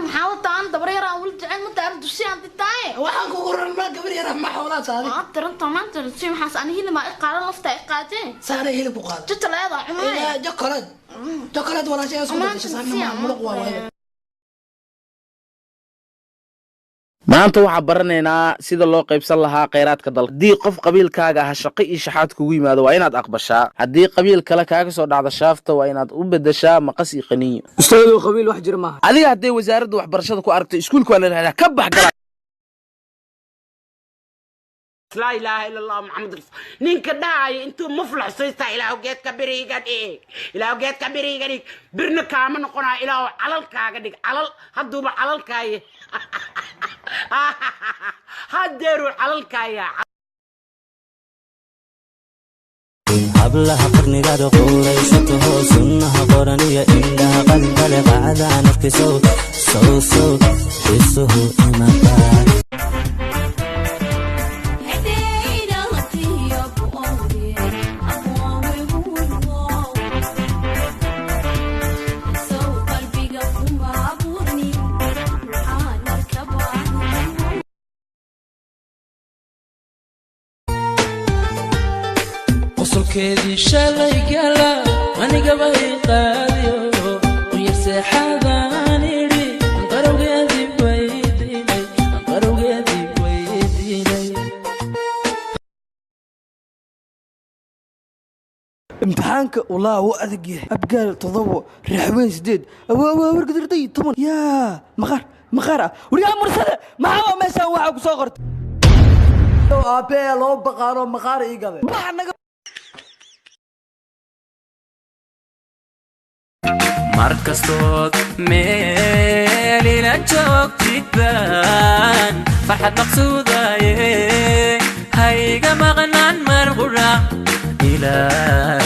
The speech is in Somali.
Maxaa wataan dabar yar aan weli jecel ma taar dusi aan titaaye. Waxaan kugu ran ma gabar yar ma xoolaa taadi. Waa taranta maanta dusi maxaas ani hilib ma iqaadan lafta iqaatee. Saare hilib ku qaad. Jitaleeda cunay. Ilaa chocolate. Chocolate walaashay isku dashay saarna ma muluq waa waaye. Maanta waxaan baranaynaa sida loo qaybsan lahaa kheyraadka dalka. Haddii qof qabiilkaaga ah shaqo iyo shaxaad kugu yimaado, waa inaad aqbashaa. Haddii qabiil kale kaaga soo dhacdo shaafta, waa inaad u beddeshaa maqas iyo qaniinyo. Ustaadow, qabiil wax jira maaha. Adiga hadday wasaaradda waxbarashada ku aragto iskuulka, waa la yidhahdaa ka bax gala. Laa ilaaha ila Allah Maxamed rasul. Ninka dhahaya intuu muflax saystaa, ilaahu geedka biriiga dhig, ilaahu geedka biriiga dhig, birna kaama noqonaa. Ilaahu calalkaaga dhig, calal hadduuba calalkaaye haddeeruu calalkaaya. Hablaha qarnigaada quuraysato, sunnaha qoran iyo indhaha qalinkale, qacdaan arkaysow, sow sow xiisuhu imaqaa. Qosolkeedii shalay gala anigaba i qaadiyo quyar seexadaan idhi, anqarowgeedii weydiinay, anqarowgeedii weydiinay. Imtixaanka walaa wuu adag yahay. Abgaal 7, Raxweyn 8, awaawa wargadirday 10. Yaa maqaar maqaar ah, wariyaa mursade, maxaa meeshaan waxaa ku soo qortay? Aabbee loo baqaano maqaar ii gaday. Bax naga. Mar kastood meel ila joogtidbaan farxad maqsuudaye, hayga maqnaan mar qura ilaa.